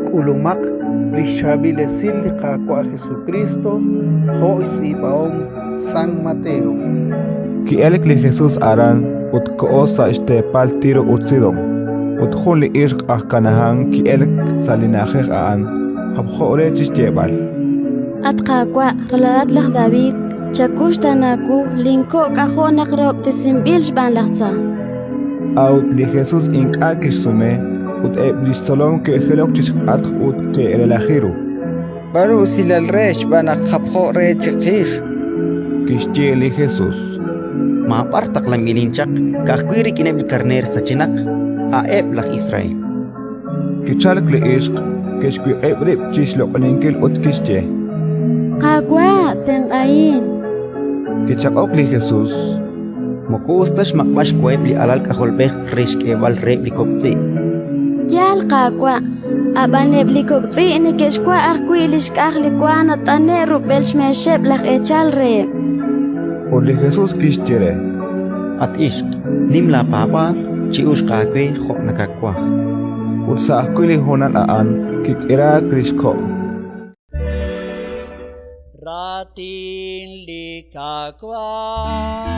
K'ulumaq li xChaab'il Esil li Qaawa' Jesukriist jo' xtz'iib'ahom San Mateo. Ki'elk li Jesus aran ut koho sa' xteepal Tiro ut Sidón. Ut jun li ixq aj Kanahán ki'elk sa' li na'ajej a'an, japjo re chi xyeeb'al: At Qaawa', ralalat laj David, chawuxtaana wu, linko' k'ajo' naq rahob'tesinb'il xb'aan laj tza. A'ut li Jesus ink'a' kixsume, ut eb' li xtzolom ke'jilok chi xk'atq ut ke'relaji ru. B'aanu usilal re xb'aan naq japjo re chiqix. Kixye li Jesus: Maab'ar taqlanb'ilin chaq, ka'ajwi' rik'ineb' li karneer sachenaq, a'eb' laj Israel. Kichalk li ixq, kixwiq'ib' rib' chi xloq'oninkil ut kixye: Qaawa', tenq'ahin. Kichaq'ok li Jesus: Moko us ta xmaq'b'al xwaheb' li alal k'ajolb'ej re xk'eeb'al reheb' li kok' tz'i'. Yaal, Qaawa', ab'an eb' li kok' tz'i' neke'xwa' ajwi' li xk'aj li wa nat'ane'k rub'el xmeexeb' laj eechal reheb'. Ut li Jesus kixye re: At ixq, nim laapaab'aal, chi'uxq aawe jo' nakawaj. Ut sa' ajwi' li honal a'an kik'iraak li xko'. Raatin li Qaawa'.